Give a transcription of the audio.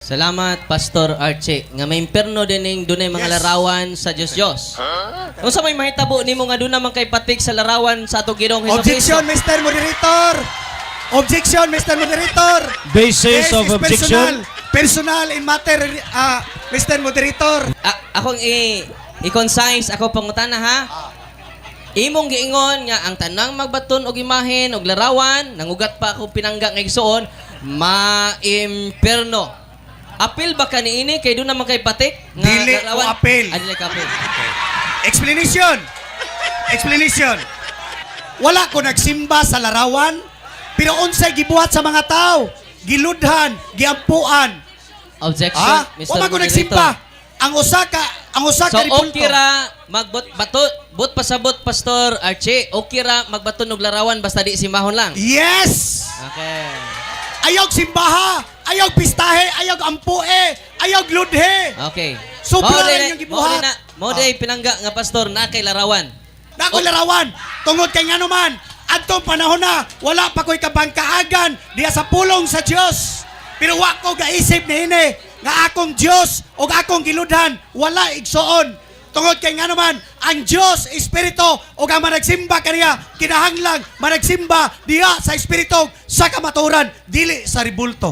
Salamat, Pastor Archie. Nga may imperno din ning dunay mga larawan sa Diyos Diyos. Unsa may mahitabo nimo nga duna man kay patik sa larawan sa atong Ginoong Hesus? Objection, Mr. Moderator. Objection, Mr. Moderator. Basis This of is objection. Personal, personal in matter, Mr. Moderator. Ah, akong i-concise ako pangutana ha. Imong giingon nga ang tanang magbaton og imahen og larawan, nangugat pa ako pinangga nga igsuon, maimpierno. Apil ba ka niini kay duna man kay patik nga Dili ko larawan? apil. Ah, dili ka apil. Explanation. Explanation. Wala ko nagsimba sa larawan, pero unsay gibuhat sa mga tao? Giludhan, giampuan. Objection, Ha? Mr. Wala ko Moderator. nagsimba. Ang usa So ka ribulto. okay ra magbot bato bot pasabot, Pastor Archie, okay ra magbaton og larawan basta di simbahon lang. Yes! Okay. Ayaw simbaha, ayaw pistahe, ayaw ampue, ayaw ludhe. Okay. Sobra Mao lang di yung gibuhat. Mao di na, mao di pinangga nga pastor na kay larawan. Na ako'y larawan. Tungod kay ngano man, adtong panahon na, wala pa ko'y kabangkaagan diya sa pulong sa Dios. Pero wa ko gaisip ni ini nga akong Dios o akong giludhan wala igsoon. Tungod kay ngano man, ang Dios espiritu ug ang managsimba kaniya kinahanglang managsimba diha sa espiritu sa kamatuoran, dili sa ribulto.